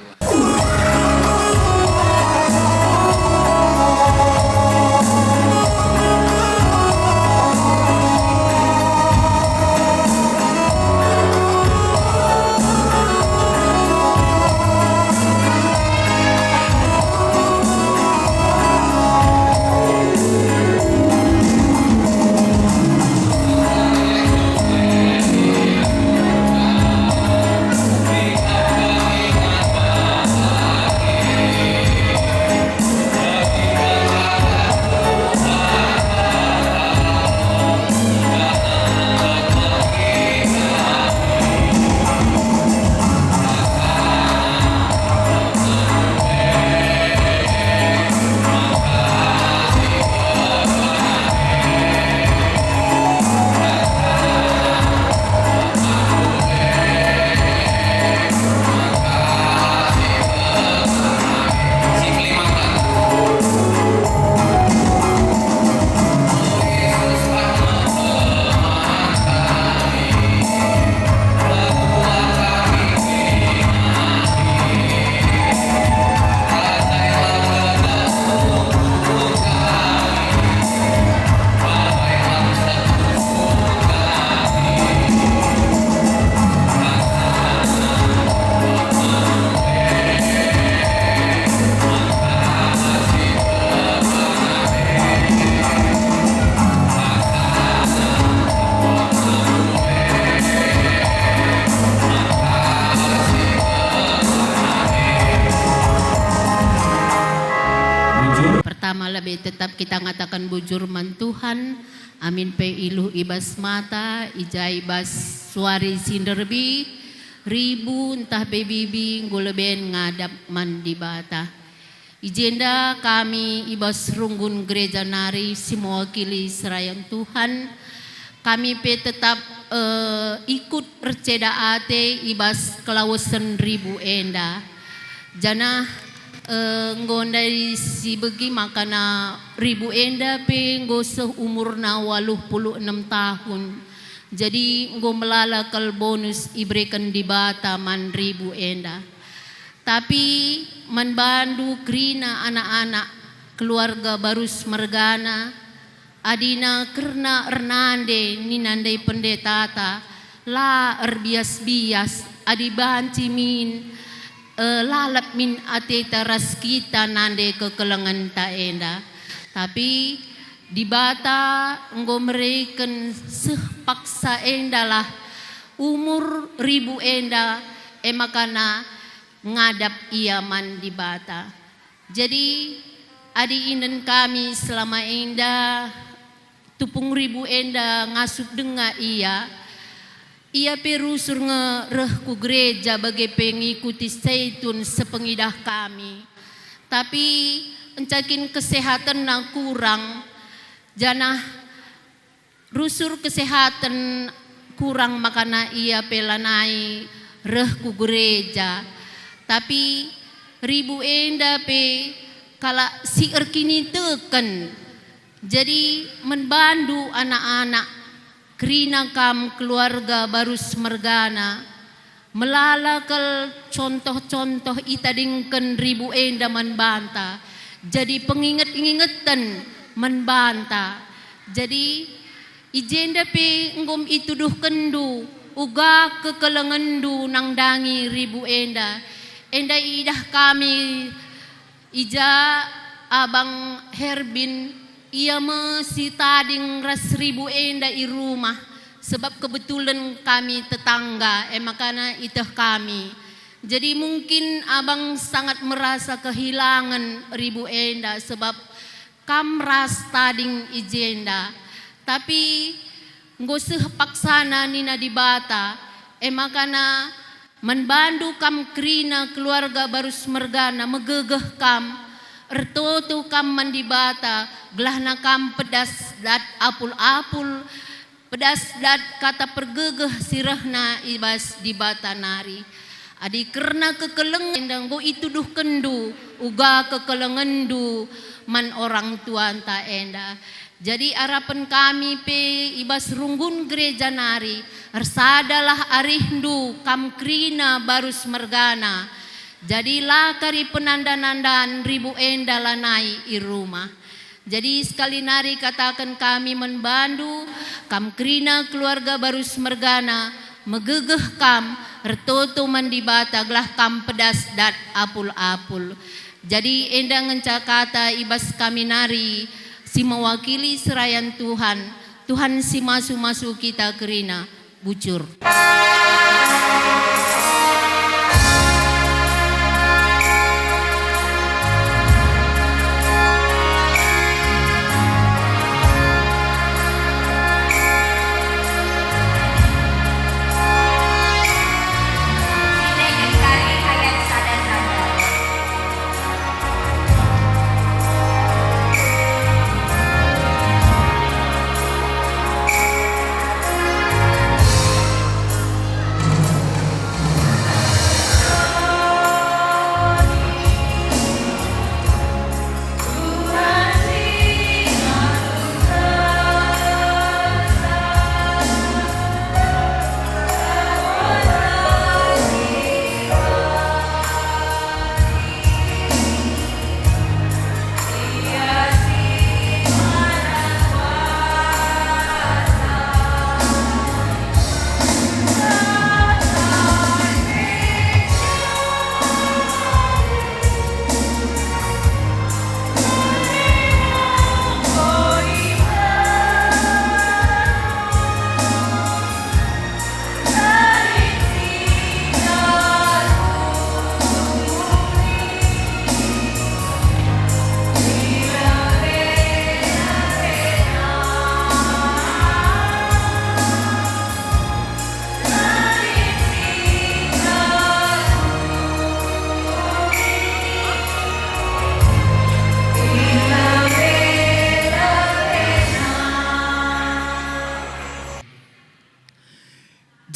Pertama lebe tetap kita ngataken bujur man Tuhan, amin pe iluh i bas mata, i ja i bas suari si nderbi, Ribu ntah pe Bibi enggo leben ngadap man Dibata. I jenda kami i bas runggun gereja nari si mewakili serayan Tuhan, kami pe tetap, eh, ikut erceda ate i bas kelawesen Ribu enda. Janah, eh, enggo ndai si begi makana Ribu enda pe enggo seh umurna waluh puluh enem tahun. Jadi enggo melala kal bonus ibereken Dibata man Ribu enda. Tapi man bandu kerina anak-anak, keluarga Barus mergana, adina kerna ernande nina ndai pendetata, la erbias-bias adi banci min, eh, lalap min ateta ras kita nande kekelengenta enda. Tapi Dibata enggo mereken seh paksa endalah umur Ribu enda, e makana ngadap ia man Dibata. Jadi, adi inden kami selama enda, tupung Ribu enda ngasup denga ia, ia pe rusur nge reh ku gereja bage pe ngikuti Seitun sepengidah kami. Tapi encakin kesehatenna kurang, janah rusur kesehaten kurang makana ia pe lanai reh ku gereja. Tapi Ribu enda pe kalak si erkiniteken. Jadi, man bandu anak-anak, kerina kam keluarga Barus mergana, melala kal contoh-contoh itadingken Ribu enda man banta, jadi penginget-ingeten man banta. Jadi, i jenda pe enggo ituduhkenndu uga kekelengenndu nandangi Ribu enda. Enda idah kami i ja Abang Herbin Ia me si tading ras ribu enda i rumah, sebab kebetulen kami tetangga, e makana iteh kami. Jadi mungkin abang sangat merasa kehilangan ribu enda, sebab kam ras tading i jenda. Tapi enggo seh paksana nina Dibata, e makana man bandu kam kerina keluarga Barus mergana megegeh kam, ertoto kam man Dibata, gelahna kam pedas dat apul-apul, pedas dat kata pergegeh si rehna i bas Dibata nari. Adi kerna kekelengen enda enggo ituduhkenndu uga kekelengenndu man orang tuanta enda. Jadi arapen kami pe i bas runggun gereja nari, ersadalah arihndu kam kerina Barus mergana. Jadi la kari penanda-nandan ribu enda lanai i rumah. Jadi sekali nari kataken kami man bandu, kam kerina keluarga Barus mergana, megegeh kam, ertoto man Dibata gelah kam pedas dat apul-apul. Jadi enda ngenca kata i bas kami nari si mewakili serayan Tuhan, Tuhan si masu-masu kita kerina, bujur.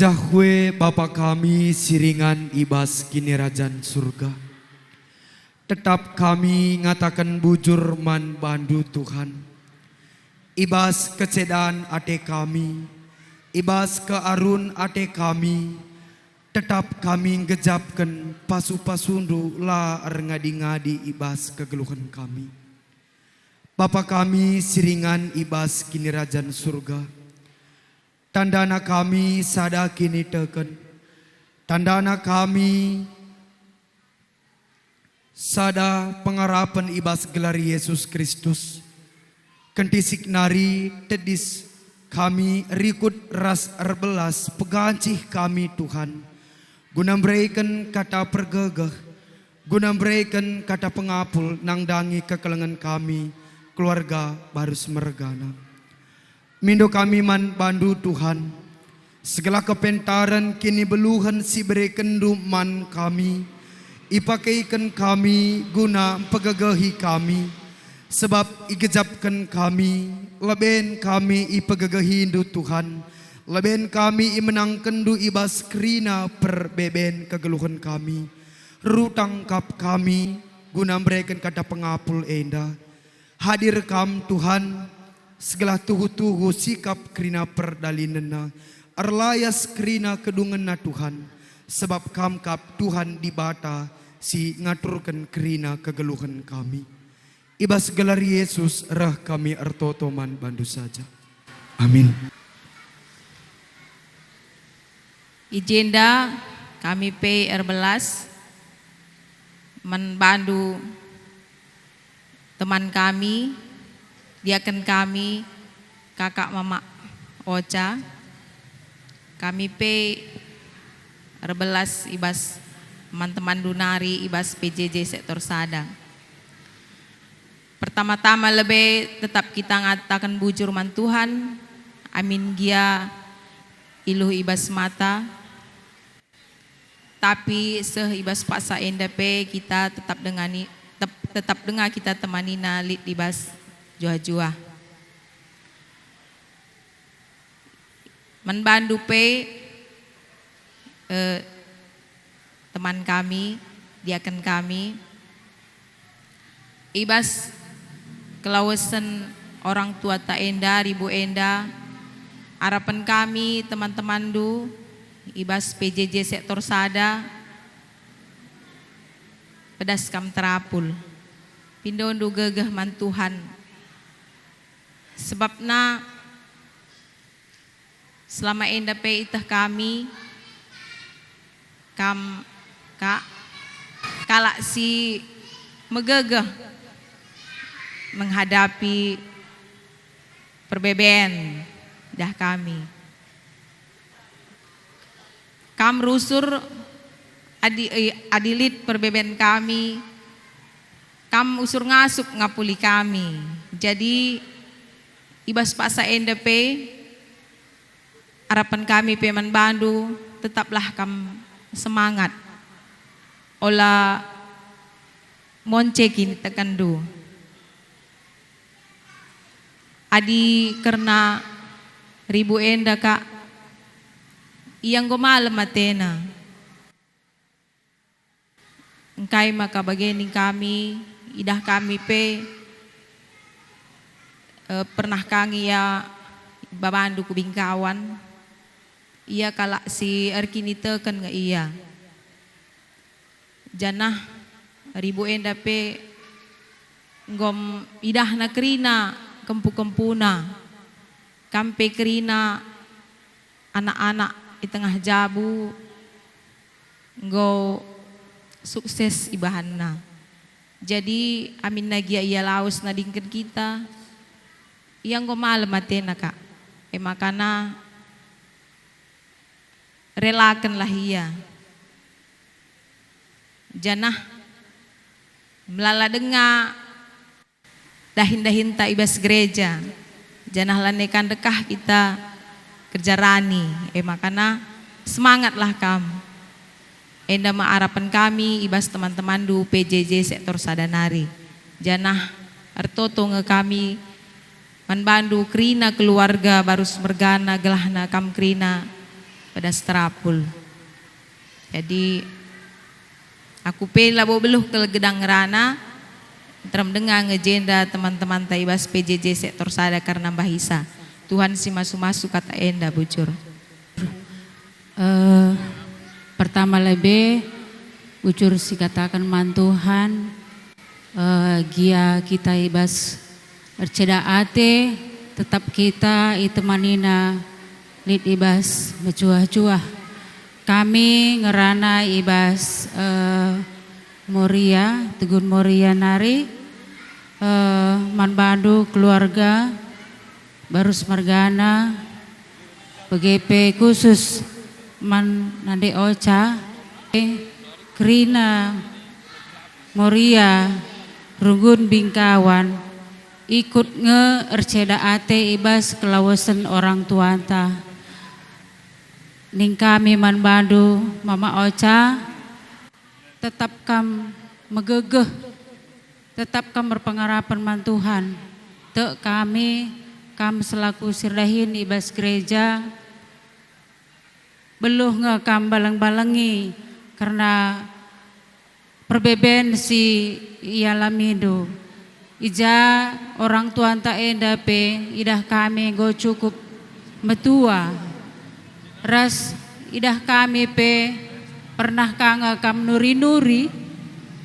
Jahwe Bapa kami si ringan i bas Kinirajan Surga, tetap kami ngataken bujur man bandu, Tuhan. I bas kecedan ate kami, i bas kearun ate kami, tetap kami nggejapken pasu-pasundu la erngadi-ngadi i bas kegeluhen kami. Bapa kami si ringan i bas Kinirajan Surga, tandana kami sada kiniteken, tandana kami sada pengarapen i bas gelar Yesus Kristus. Kentisik nari tedis kami rikut ras erbelas pegancih kami, Tuhan, guna mbereken kata pergegeh, guna mbereken kata pengapul nandangi kekelengen kami, keluarga Barus mergana. Mindo kami man bandu, Tuhan, segelah kepentaren kinibeluhen si berekenndu man kami, ipakeiken kami guna mpegegehi kami, sebab igejapken kami, leben kami ipegegehindu, Tuhan, leben kami imenangkenndu i bas kerina perbeben kegeluhen kami. Rutang kap kami guna mbereken kata pengapul enda. Hadir Kam, Tuhan, segelah tuhu-tuhu sikap kerina perdalinenna, erlayas kerina kedungenna, Tuhan, sebab Kam kap Tuhan Dibata si ngaturken kerina kegeluhen kami. I bas gelar Yesus reh kami ertoto man bandu saja. Amin. I jenda kami pe erbelas man bandu, teman kami, Diaken kami, Kakak Mamak Oca, kami pe erbelas i bas teman-temanndu nari i bas P J J sektor sada. Pertama-tama lebe tetap kita ngataken bujur man Tuhan, amin gia iluh i bas mata, tapi seh i bas paksa enda pe kita tetap dengani, tep-, tetap denga kita temanina lit i bas juah-juah. Man bandu pe, eh, teman kami, diaken kami, i bas kelawesen orang tuanta enda, ribu enda, arapen kami teman-temanndu i bas P J J sektor sada, pedas kam terapul. Pindondu gegeh man Tuhan. Sebabna selama enda pe iteh kami, kam, Kak, kalak si megegeh menghadapi perbeben idah kami. Kam rusur adi, eh, adi lit perbeben kami, kam usur ngasup ngapuli kami. Jadi, i bas paksa enda pe, arapen kami pe man bandu, tetaplah kam semangat. Ola monce kinitekenndu. Adi kerna ribu enda, Kak, ia enggo malem atena. Engkai maka bage ning kami, idah kami pe, eh, pernah ka nge ia ibabandu ku Bingkawan. Ia kalak si erkiniteken nge ia. Janah ribu enda pe enggo idahna kerina kempu-kempuna. Kam pe kerina anak-anak i tengah jabu enggo sukses ibahanna. Jadi, aminna gia ia lawes nadingken kita, ia enggo malem atena, Kak. E makana, relakenlah ia. Janah melala denga dahin-dahinta i bas gereja, janah lanai ka ndekah kita kerja rani. E makana, semangatlah kam. Enda me arapen kami i bas teman-temanndu P J J sektor sada nari. Janah ertoto nge kami man bandu kerina keluarga barus mergana gelahna kam kerina pedas terapul. Jadi, aku pe labo beluh kal gedang ngerana, nterem denga nge jenda teman-temanta i bas P J J sektor sada kerna mbahisa. Tuhan si masu-masu kata enda bujur. Eh, pertama lebe, bujur sikataken man Tuhan, eh, gia kita i bas erceda ate, tetap kita itemanina lit i bas mejuah-juah. Kami ngerana i bas, eh, Moria, Tegun Moria nari, eh, man bandu keluarga, barus mergana, bage pe khusus man nande Oca, kerina Moria, runggun Bingkawan, ikut nge erceda ate i bas kelawesen orang tuanta. Ning kami man bandu, Mama Oca, tetap kam megegeh, tetap kam erpengarapen man Tuhan. Tek kami, kam selaku si erdahin i bas gereja, beluh nge kam baleng-balengi kerna perbeben si ialamindu. I ja orang tuanta enda pe idah kami enggo cukup metua, ras idah kami pe pernah ka nge kam nuri-nuri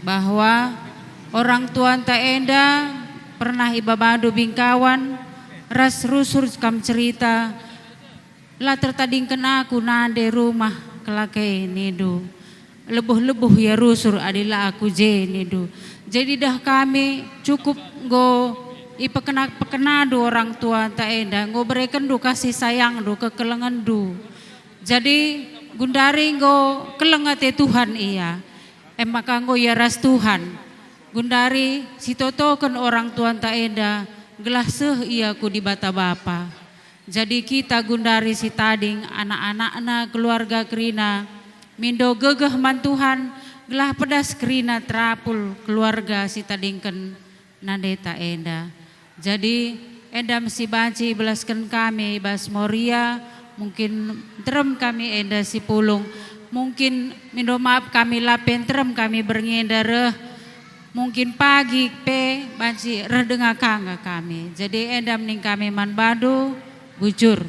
bahwa orang tuanta enda pernah ibabandu Bingkawan ras rusur kam cerita, "La tertadingken aku nande rumah kelake," nindu. "Lebuh-lebuh ia rusur adi la aku je," nindu. Jadi dah kami cukup enggo Ipekena-pekenandu orang tuanta enda, enggo berekenndu kasih sayangNdu, kekelengenndu. Jadi, gundari enggo keleng ate Tuhan ia. E maka enggo ia ras Tuhan. Gundari sitotoken orang tuanta enda, gelah seh ia ku Dibata Bapa. Jadi kita gundari si tading anak-anakna keluarga kerina, mindo gegeh man Tuhan, gelah pedas kerina terapul keluarga si tadingken nandeta enda. Jadi, enda me si banci ibelasken kami i bas Moria, mungkin nterem kami enda si pulung, mungkin mindo maaf kami la pe nterem kami berngi enda reh, mungkin pagi pe banci reh denga ka nge kami. Jadi enda me nina kami man bandu, bujur.